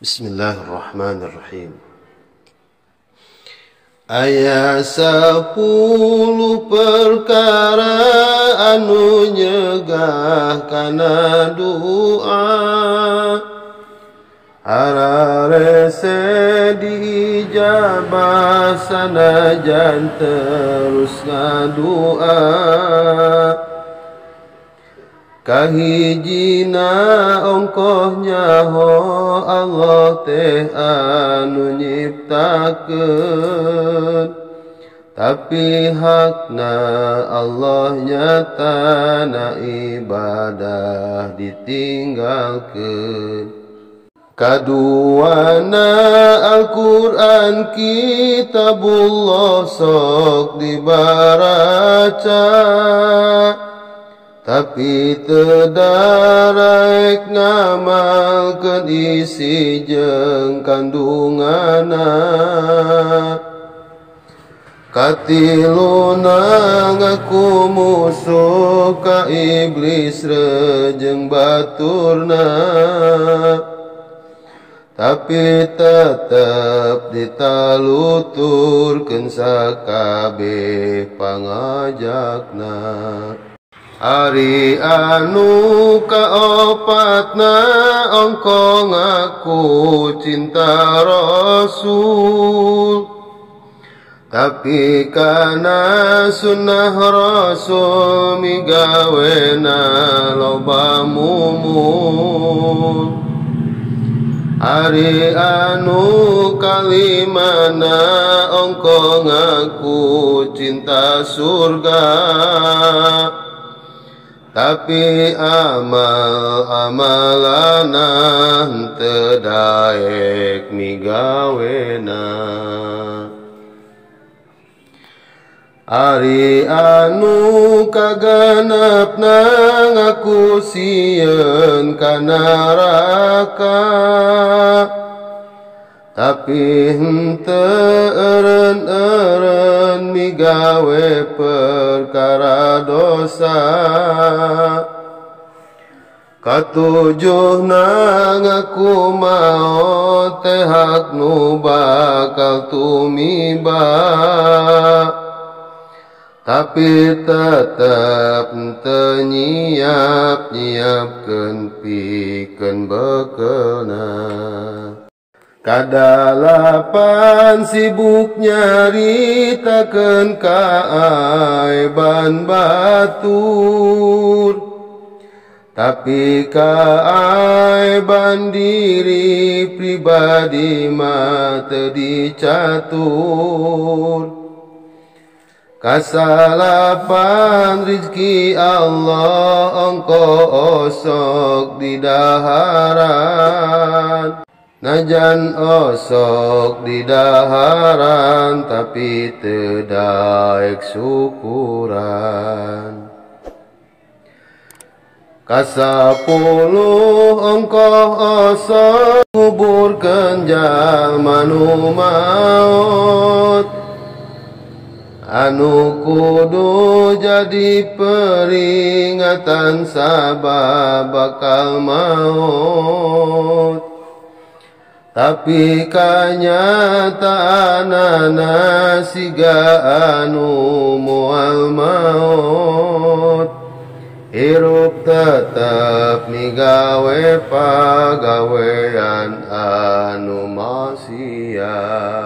Bismillahirrahmanirrahim. Aya 10 perkara anu nyegah kana doa. Ararese diijabah sanajan terus ngadua. Kahijina ongkoh nyaho Allah teh anu nyiptakeun, tapi hakna Allah nyata na ibadah ditinggalkeun. Kaduana Al-Quran kitabullah sok dibaraca, tapi teu daraek ngamalkeun isi jeung kandunganna. Katiluna ngaku musuh ka iblis rejeung baturna, tapi tetep ditaluturkeun sakabeh pangajakna. Ari anu kaopatna ongko ngaku cinta Rasul, tapi kana sunnah Rasul migawena loba mumul. Ari anu kalimana ongko ngaku cinta surga, tapi amal amalana henteu daek migawena. Ari anu kagenepna ngaku sieun ka neraka, tapi henteu eureun-eureun migawe perkara dosa. Katujuhna ngaku maot teh hak nu bakal tumiba, tapi tetep henteu nyiap-nyiapkeun pikeun bekelna. Kadalapan sibuk nyaritakeun kaaiban batur, tapi kaaiban diri pribadi mah teu dicatur. Kasalapan rizki Allah ongko osok di daharan, najan osok di daharan tapi teu daek syukuran. Kasapuluh ongkoh osok nguburkeun jalma nu maot, anu kudu jadi peringatan sabab bakal maot. Tapi kanyataanana siga anu moal maot, hirup tetep migawe pagawean anu maksiat.